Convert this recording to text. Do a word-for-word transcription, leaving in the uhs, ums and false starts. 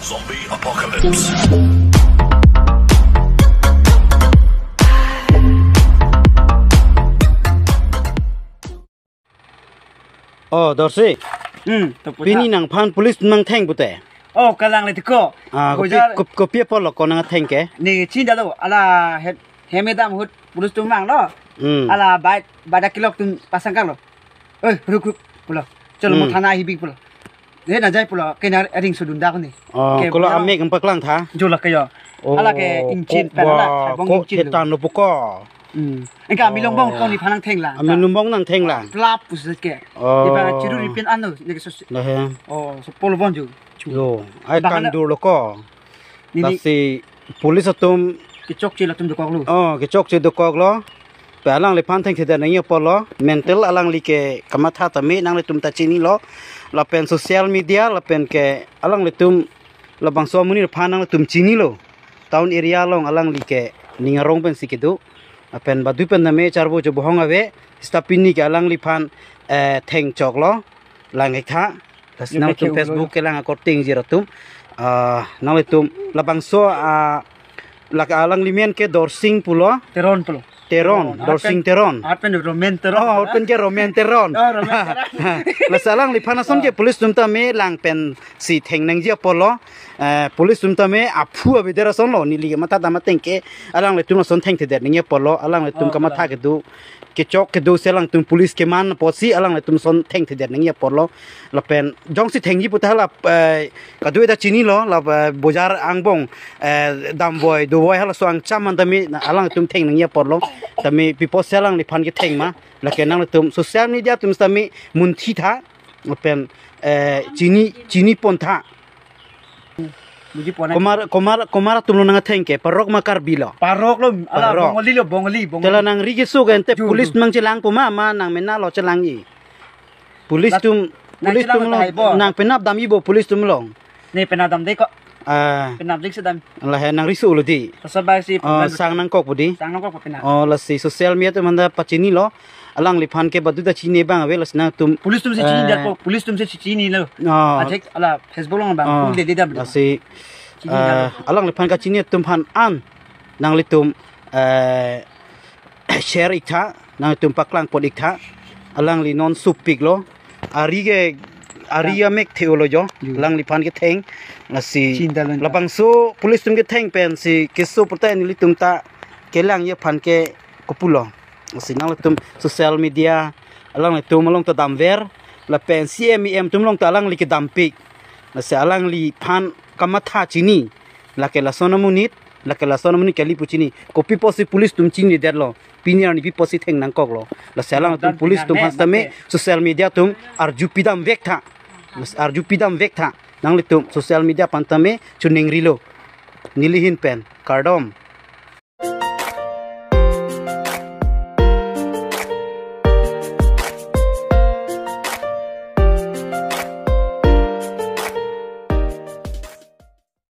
Zombie Apocalypse. Oh, Dorsi. Hmm, to puta. Pini nangphan police nangtheng pute. Oh, kalang le tiko. Ah, kopi, Bojar. Kop-, kopi apotlo ko nangtheng ke? Ne chinidetlo, ala hem, hem edam ahut police atum vanglo. Hmm. Ala bike, bike kilok atum pasang kanglo. "Oi, ruk, ruk," pulo. "Chalo mo Hmm. thana ahi bik," pulo. "Eh, najai," pulo, "kena ring sudun dak ni." Oh, ke kolo bojar amek ang paklang tha? Jo lake jo. Oh, ala ke ingchin ko pen ala, ba, karbong ko ingchin tu. Ketan lo puko. Hmm. Engke amilong bong Oh. ko nephan nangtheng lang. Amilong bong nangtheng lang. Plap pusi ke. Oh. Nephan chiru ripin anu, ne ke sus-, Dah ya. Oh, so polo bon ju. Chu. Yo, ai Bahana kangdurlo ko. Nini Lasi police atum kechokche latum dokoklo. Oh, kechokche dokoklo. Pe alangliphan thengthedet nangji apotlo. Mental alangli ke kamatha tame nanglitum ta chinilo. Lapen social media, lapen ke alanglitum labangso amonit aphan nanglitum chinilo. Town area along alangli ke ning arong pensi kedo. Lapen badu pen tame charbo chobohong ave. Seta pini ke alangliphan, eh, thengchoklo. Lang ik tha. Lasi Yo, nangtum ke Facebook ulo. Kelang akorte ingjir atum. Ah, nanglitum labangso, ah, lake alangli men ke Dorsing pulo. Teron pulo. Teron, Teron. Dorsing Arpen, Teron. Arpen Romen Teron. Oh, arpen ke Romen Teron. Oh, Romen Teron. Lasi alangliphan ason ke Ah. police atum tame lang pensi theng nangji apotlo. Eh, police atum tame aphu avedet asonlo, neli kamatha dam ateng ke alanglitum ason thengthedet nangji apotlo, alanglitum Oh, kamatha alang. Kedo, kechok kedo si alangtum police keman apotsi alanglitum ason thengthedet nangji apotlo. Lapen jongsi thengji pute hala, eh, kadokave ta chinilo, la, eh, bojar angbong, eh, damvoi, dovoi halaso angcham an tame alanglitum theng nangji apotlo. Tame pi apotsi alangliphan ketheng ma, lake nanglitum social media atum tame munthi tha, lapen, eh, chini, chinipon tha. Buji pon. Komat, komat, komat atumlo nangtheng ke, Parok ma Karbi lo? Parok lo, ala Parok. Bongali lo, Bongali, Bongali. Tela nangri keso ke ente Ju, police ju. Mang chelangpo ma, ma nangmenalo chelangji? Police Lat-, atum, nang police chelang atum lo, tahai bo. Nang penap damji bo police atum along? Ne penap damde ko. Ah. Penap dik sedam. Lahai nangri solo di. Tasabak si Oh, penap sang nangkokpo di. Sang nangkokpo penap. Oh, lasi social media atum anta pachinilo. Alangliphan ke badu ta chini abang ave, lasi nangtum Police atum si chini Eh. Dia ko, police atum si chinilo. Oh. Ajek ala Facebook along bang, Oh. Tum de de dam. Lasi, Chini eh, dam. Alangliphan kachini atum aphan an nanglitum, eh, share ik tha, nangtum paklangpon ik tha. Alangli non supiklo. Ari ke, ari Tang. Amek theolo jo. Ju. Alangliphan ketheng. Lasi Chinta lenta. Labangso police atum ketheng pensi keso pute nelitum ta kelangji aphan ke kopulo. Lasi nanglitum social media alanglitum along ta damver. Lapen C M E M atum along ta alangli kedampik. Lasi alangliphan kamatha chini. Lake lason amonit, lake lason amonit kali pu chini. Kopi apotsi police atum chinidetlo. Pini arni pi apotsi theng nangkoklo. Lasi alangtum Dan police atum pinang phas tame, ne, social media atum arju pidam vek tha. Arju pidam vek tha. Nanglitum social media aphan tame chuning rilo. Neli ahin pen, kardom.